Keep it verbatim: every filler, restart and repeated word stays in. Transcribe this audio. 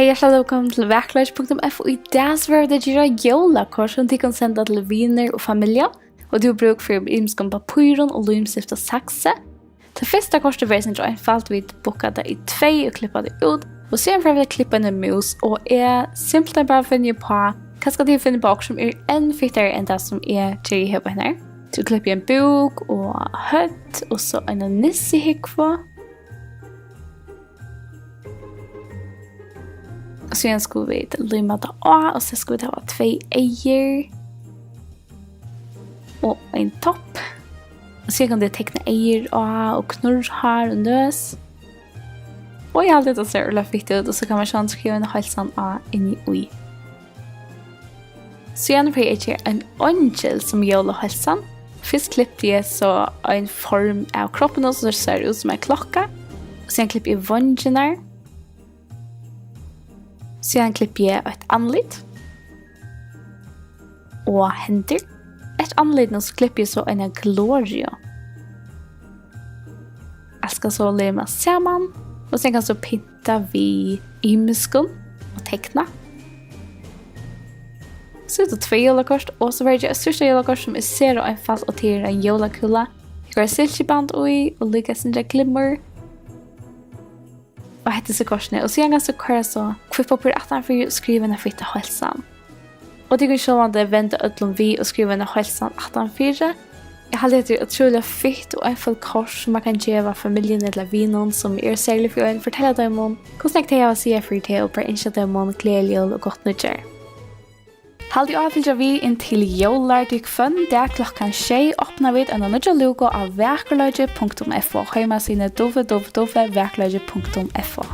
Hjartaliga vælkomin til vakurleiki punktum f o. Í dag so fara vit at gera jólakort, sum tit kunnu senda til vinir og familju, og tú hevur brúk fyri ymiskum pappírum og límstift og saksu. Tað fyrsta kortið verður sindur einfalt, vit bukka tað í tvey og klippa tað út, og síðan fara vit at klippa inn í mús, og eg simpelthen bara finni uppá, kanska tit finna uppá okkurt sum er enn fittari enn tað sum eg geri her. Her tú klippir ein búk og høvd og so eina nissihúgvu. Og síðan skulu vit líma tað á, og so skulu vit hava tvey eygu og ein topp. Og síðan kann tú tekna eygu á og knurr, hár og nøs. Og eg haldi, tað sær øgiliga fitt út, og so kann man sjálvandi skriva eina heilsan á inni í. Síðan fari eg at gera ein eingil sum jólaheilsan. Fyrst klipti eg so ein form av kroppinum, so sær út sum ein klokka. Og síðan klippi eg veingirnar. Síðan klippi eg eitt andlit og hendur. Eftir andlitinum so klippi eg so eina gloriu. Alt skal so limast saman, og síðan kanst tú pynta við ymiskum og tekna. So er tað tvey jólakort, og so var tað eitt síðsta jólakort, sum er sera einfalt, og tað er ein jólakúla. Eg koyri silkiband í, og líka eitt sindur av glimmur. Og hetta er so kortini. Og síðan kanst tú koyra so hvítt pappír aftanfyri og skriva eina fitta heilsan. Og tit kunnu sjálvandi venda øllum við og skriva eina heilsan aftanfyri. Eg haldi, hetta er ótrúliga fitt og einfølt kort, sum man kann geva familjuni ella vinum, sum eru serlig fyri ein, fortelja teimum, hvussu nógv tey hava at siga fyri tey, og bara ynskja teimum gleðilig jól og gott nýggjár. Haldið á at fylgja við inn til jólar, tí hvønn dag klokkan sjey opna vit eina nýggja lúku á vakurleiki punktum f o, heimasíðuni w w w vakurleiki punktum f o.